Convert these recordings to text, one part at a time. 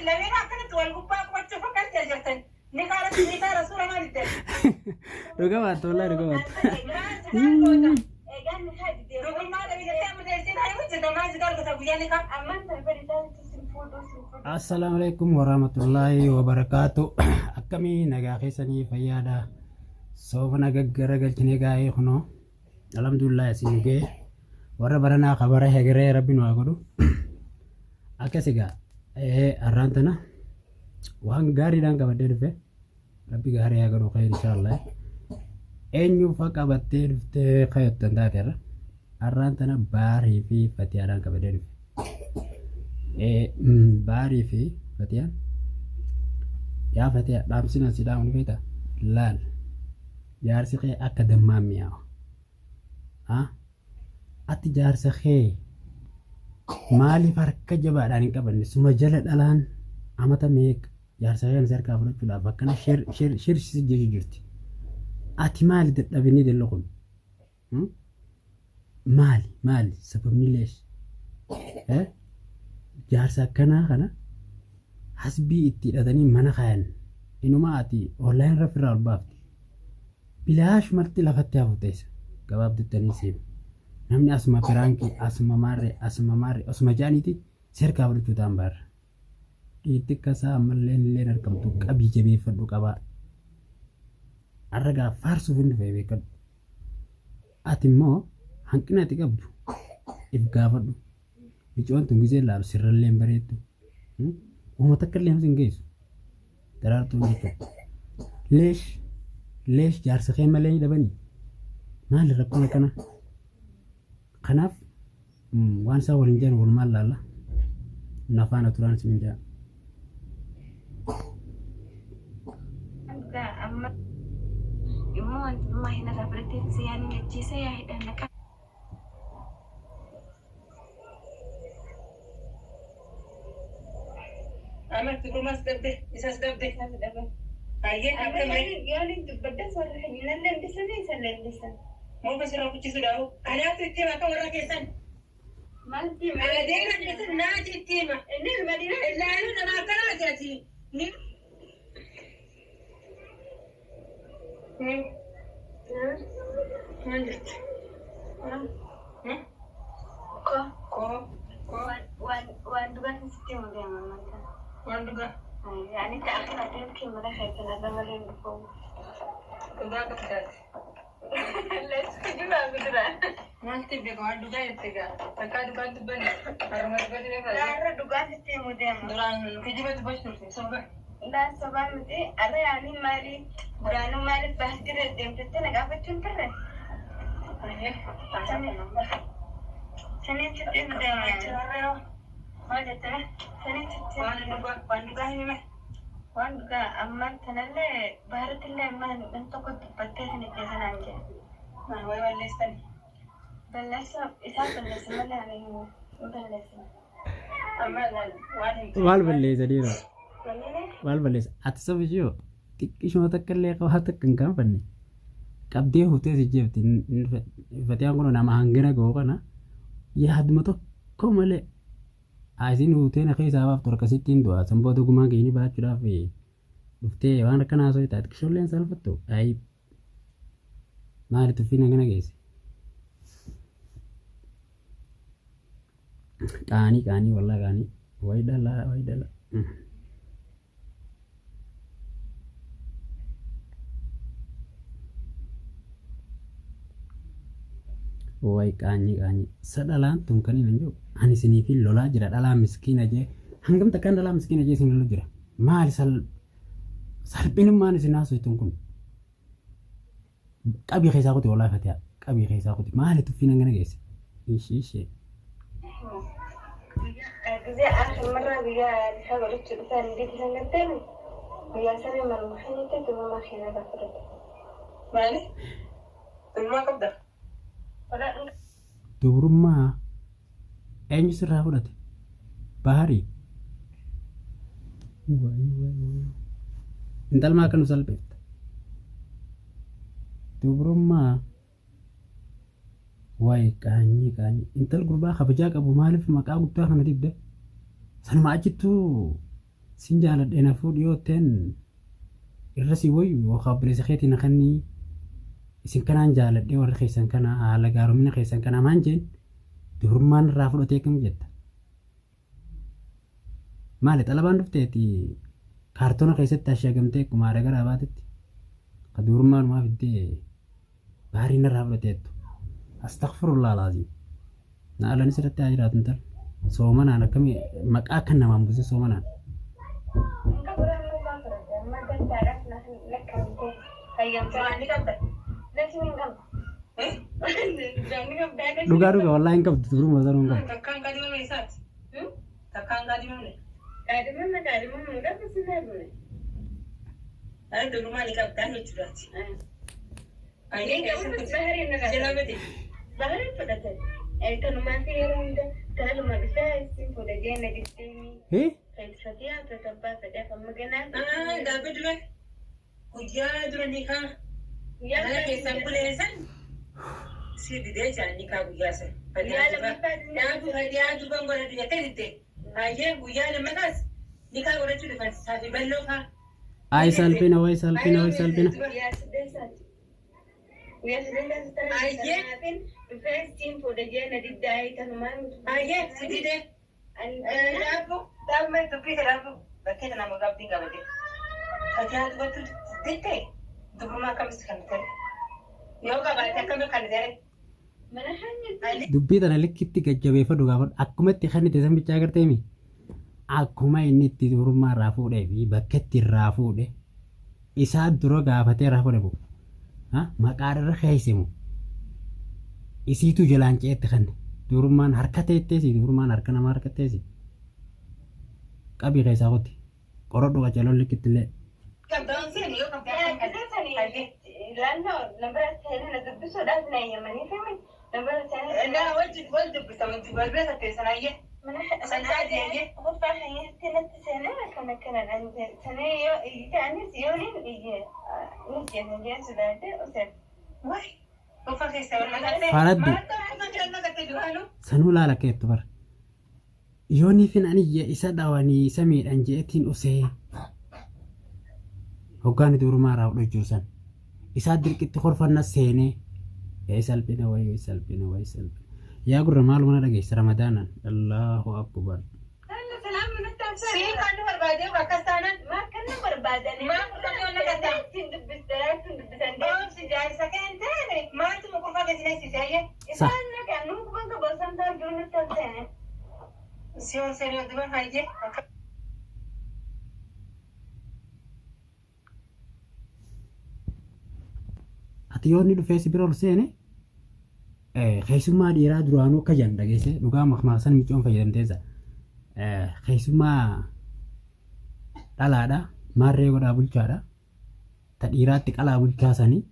Lameen akkanatti wal gubbaa qubachuuf akkan jarjartan. Nikaa rabbi nikaa rasuula maal itti? Dhuga baattu wallaahi dhuga baattu. Maal goota? Eegaan nikaa didee. Dubrummaa dhabi jettee amma teessee taa'ee hojjeta maal si galgata guyyaa nikaa? Ammaan tan bari isaanitti sin fuudhuu sin fuudhuu. Assalaamu alaikum warahmatullaahi wabarakaatu. Akkamii nagaa keessanii fayyaadha. Soofana gaggara galchinee gaa'ee kunoo. Alhamdulillah isin ga'e. Warra baranaa kabara hegeree rabbi nu haa godhu. Akkas egaa har'aan tana waan gaariidhaan qabadhee dhufe. Rabbi gaarii haa godhu khayr inshaallah. Eenyu fa qabattee dhuftee kayottan taate irra. Har'aan tana baarii fi fatiyaadhaan qabadhee dhufe. Baarii fi fatiyaan yaa fatiyaa dhaamsina si dhaamu ni beektaa? Laal. Jaarsi kee akka dammaa mi'aawa. Ha? Ati jaarsa kee maaliif harka jabaadhaan hin qabanne? Suma jala dhalaan amata meeqa jaarsa kee si harkaa fudhachuudhaaf akkana shir shir shir si jechuu jirti. Ati maali dadhabinni dillu kun? Hmm? Maali maali sababni leesh? Eh? Jaarsa akkanaa kana hasbii itti hidhatanii mana kaayan inuma ati online irra ofirraa ol baafti. Bilaashumatti lafatti hafu teessa. Gabaabdutti ani siif. Namni asuma piraankii asuma maarree asuma maarree osuma jedhaniiti seerkaa fudhachuu ta'an baarra. Dhiitti akka isaa ammallee illee argamtu qabii jabeeffadhu qabaa. Har'a gaa faarsuuf hin dhufe beekadhu. Ati immoo hanqina ati qabdu if gaafadhu. Micoon tun gizee laalu sirrallee hin bareeddu. Uuma takka illee hin geessu. Daraartuun jechuudha. Leesh leesh jaarsa kee malee hin dhabanii. Maali rakkoon akkana? Kanaaf waan isaan waliin jiran walumaan laalla. Nafaana turaan isin jaa. Amma immoo wanti dhummaa hin irraa fudhattee yaa ni ajjeesa yaa hidhaan naqa. Amma durumas dhabde isas dhabde. Hayyee akkam ree? Yoon dubbaddas warra nan leenjisanii isa leenjisan. Muka sirra kuchisu dhaabu. Kanaaf itti hima akka warra keessan. Maalti Adeema keessan naati itti hima. Inni ilma dhiiraa. Ilaaluu nama akkanaati ati. Ni. Maal jirti? Ko. Koo. Koo. Waan dhugaan sitti himu deema amanta. Waan dhugaa. Ani ta'an adeemkee mana keessan irra malee hin dhufu. Dhugaa qabdaati. Leessi duraa bidiraa. Maalti beeka waan dhugaa jette gaa. Takkaa dhugaan dubbanne. Haruma dubbatti beekaa. Har'a dhugaa sitti himu deema. Duraan kijiba dubbachuu turte soba. Laa sobaa miti. Har'a yaaliin maali? Duraanuu maaliif baastii deemtettee na gaafachuun turre? Saniin sitti himu deema. Maal jettee? Saniin sitti Waan dhugaa waan dhugaa himime. Waan dhugaa ammaan tanallee baarattillee ammaan nam tokko dubbattee sin ijjeesa naan jedhe. Maal wayi balleessani? Balleessa isaa balleessa malee ani hin balleessine. Amma laal waan himtu. Maal balleessa dhiiroo? Malee Maal balleessa? Ati saba ishee xiqqishuma takka illee qabaa takka hin kaanfanne. Qabdee huutee si jeefti. Fatiyaan kun nama hangana ga'u kana yaaduma tokko malee isin huutee na keessaa baaftu harkasitti hin du'a. San booda gumaan keenya baachuudhaaf dhuftee waan akkanaa osoo taate xiqqishoollee hin salphattu. Ayi maali tuffiin hangana geesse? Qaanii qaanii wallaa qaanii. Wayi dhalaa wayi dhalaa. Wayi qaanyii qaanyii. Sa dhalaan tun kan hin jiru. Ani isiniif lolaa jira dhalaa miskiina jee. Hangam takkaan dhalaa miskiina jee isin lolu jira. Maali sal salphinummaan isin haasoftan kun. Qabii keessaa kuti walaa fatiyaa. Qabii keessaa kuti maali tuffiin hangana geesse. Ishii ishee. Gizee akhimarraa guyyaa isaa godhachuu dhufan biti san garteemi guyyaa sana manuma keenyatti dubrummaa keenya irraa fudhate. Maali? Dubrummaa qabda? Dubrummaa eenyu sirraa fudhate? Baharii. Wayi wayi wayi. Intalmaa akka nu salphifta. Dubrummaa wayi qaanyii qaanyii. Intal gurbaa kabajaa qabu maaliif maqaa guddaa kana dibda? Sanuma achittuu Sin jaaladhe na fuudhi yoo ta'en irra si wayyu yookaan obboleessa keetii na kennii, isin kanaan jaaladhee, warri keessan kana haala gaaromina keessan kana maan jeen dubrummaan irraa fudhatee kam jetta. Maali xalabaan dhufteeti kaartoona keessatti ashagamtee akkuma haadha garaa baatetti ka dubrummaan maa fiddee baariin irraa fudhateettu. Astaghfirullah alaaziim. Na alanis irratti haa jiraatu intal. Soomanaan akkamii maqaa akka namaan buuse soomanaan. Dhugaa dhugaa wallaahi hin qabdu, dubrummaa sanuu hin qabdu. Takkaan qaadhimame isaati. Takkaan qaadhimamne. Kaadhimama kaadhimama gaafa sin heerume. Ani dubrummaa ni qabdaa jechuudhaati. Hin qabu, baharii na Jalaa bade. Baharii fudhate. Kanumaa fi yeroo hunda kanaluma dhufee isin fuudha jee na diddeemi. Hee? Feetifatii haa ta'u fedheef amma ganaa. Gaafa dura guyyaa dura ni kaa mana keessan buleessan si didee jira ni kaa guyyaa san. Guyyaa lammaffaa. Dhaabu fadhiyaa durban godhatu jettee didde. Hayyee, guyyaa lammataas ni kaa godhachuu dhufan saafi balloo faa. Ay salphina, way salphina, way salphina. Guyyaa sadeessaati. Guyyaa sadeessaati. Dhufee isin fuudha jee na diddaa kanumaan. Hayyee, si didee. Dhaabu dhaabu dubbii dhaabu bakkee kana nama qabdiin qabate. Fatihaa dubartuu diddee dubrummaa akkamitti kan ta'e? Yoo qabaate akkamitti kan ta'e? Mana hanyatti. Dubbii tana likkitti gajjabeeffadhu gaafadhu. Akkuma itti kennite san bichaa agarteemi. Akkuma inni itti dubrummaa irraa fuudhee fi bakka itti irraa fuudhe isaa dura gaafatee irraa fuudhe bu'u. Maqaa irra keessimu. Isiitu jalaan ce'etti kenne. Dubrummaan harka teetteesi, dubrummaan harka namaa harka teessi. Qabii keessaa kuti. Qorodhu qaceelon likkitti illee. Qabdaan seeni yoo qabdaan. Laannoo na bira seenee na dubbisuudhaaf na eeyyamanii fi na bira seenee. Naa wajjin wal dubbisa, wal bira tatteessan hayyee. Mana Sansaa deebi'ee. Qofaa hanyatti natti seenee akkana akkanadhaan seenee yoo iyyite anis yooniin iyye ni jeesa jeen sodaadhe useen. Wayi. Qofa keessa wal naqattee. Faraddu. Maal ta'u qofa naqattee duraanuu? Sanuu laala keettu bara. Yoonii fin ani iyya isa dhawanii isa miidhan je'etiin usee. Hoggaan durumaa irraa fudhachuu jiru san. Isaa dirqitti horfanna seenee. Yaa salphina, wayi salphina, wayi salphina. Yaa gurra maaluma na dhageessa Ramadaanaan. Allahu akbar. Siin kan nu barbaadee akkas taanaan. Maa kan nu barbaadanii. Maa fudhatee ol naqatta? Ittiin dubbistee ittiin dubbisan. Oomsi jaarsa kee hin taane maaltu qofa keessa neessise hayyee? Sa. Isaan naqa nu kuban qabu osoo hin taane jiru nutti ol seene. Si ol seenee dura hayyee. Ati yoo inni dhufee si bira ol seene keessummaa dhiiraa duraanuu akka jedhan dhageesse, dhugaa makmaaksan micoon fayyadamteessa. Keessummaa dhalaadha, maarree godhaa bulchaadha. Ta dhiiraatti qalaa bulchaa sanii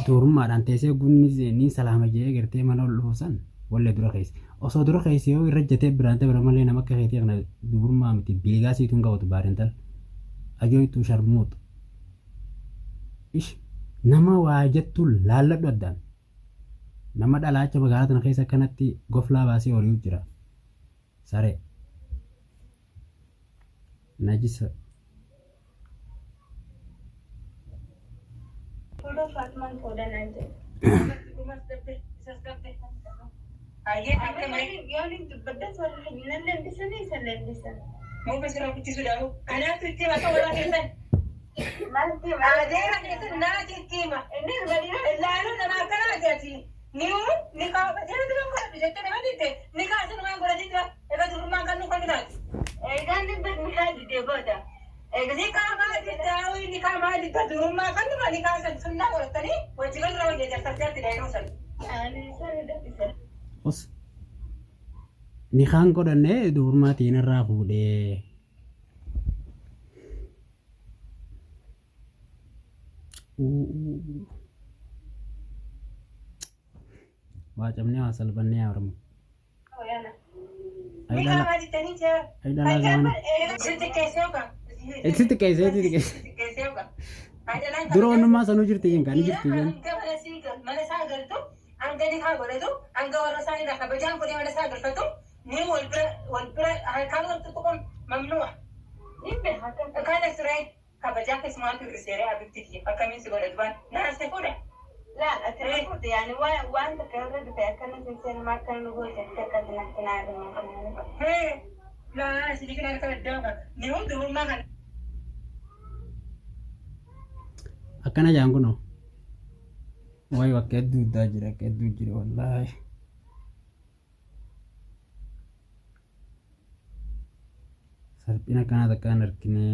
duurummaadhaan teessee gunni ni salaama jedhee gartee mana ol dhufu san wallee dura keessa. Osoo dura keessa yoo irra jetee biraan ta'e bira malee nama akka keetii kana dubrummaa miti biligaa siitu hin qabatu baarintal. Ajooytuu sharmuuxu. Ish, nama waa jettu laalladhu addaan. Nama dhalaacha magaalaa tana keessa akkanatti goflaa baasee hori'u jira. Saree. Najisa. Fuudhoo Faatumaan fuudha naan jedhe. Isas qabde. Hayyee, akka malee. Yooniin dubbaddas warra nan leellisanii isa leellisan. Muka sirra guddisuudhaaf kanaatu itti hima akka warra keessan. Maalti Adeera keessan naati itti hima. Inni madiina. Ilaaluu nama akkanaati ati. Niu ni kaa jala duran godhatu jettee nama didde ni kaa sun waan godhati jira. Egaa durummaan kan nu kan taati. Eegaan dhibba ni haa didee booda. Ni kaa maal jettaa, ni kaa maal jettaa, durummaa kan numa ni kaa san sunnaa godhatanii wajji galra wajji jarjarti yeroo san. Ani isaan dubbisa. Os. Nikaan godhannee dubrummaa irraa fuudhee. Uu. Waa cabnee waa salphannee yaa Oromoo. Ni kaa maal jettanii jira. Ay dhalaa zamana. Sitti keessee yookaan. Itti xiqqeessee, itti xiqqeessee. Sitti keessee yookaan. Dura onnummaa sanuu jirti jenka ni jirti jen. Mana isaa galtu hanga ni kaa godhatu hanga warra isaa irraa kabajaan godhee mana isaa galfatu ni wal bira wal bira. Kan wal tuttuquun mamnu'a. Ni beeka akka. Kana siree kabajaa keessumaatu hir'iseeree abibti akkamiin si godha dubaan naase fuudha. لا أتركت يعني وأنت كرد في أكلنا إنسان ما كان نقول تتكلم نفسنا. Laa sidii kana akka daddaaba ni hundi dubrummaa kana. Akkana jaan kunoo. Wayi bakka hedduu iddaa jira, bakka hedduu jira wallaahi. Salphina akkanaa takka hin argine.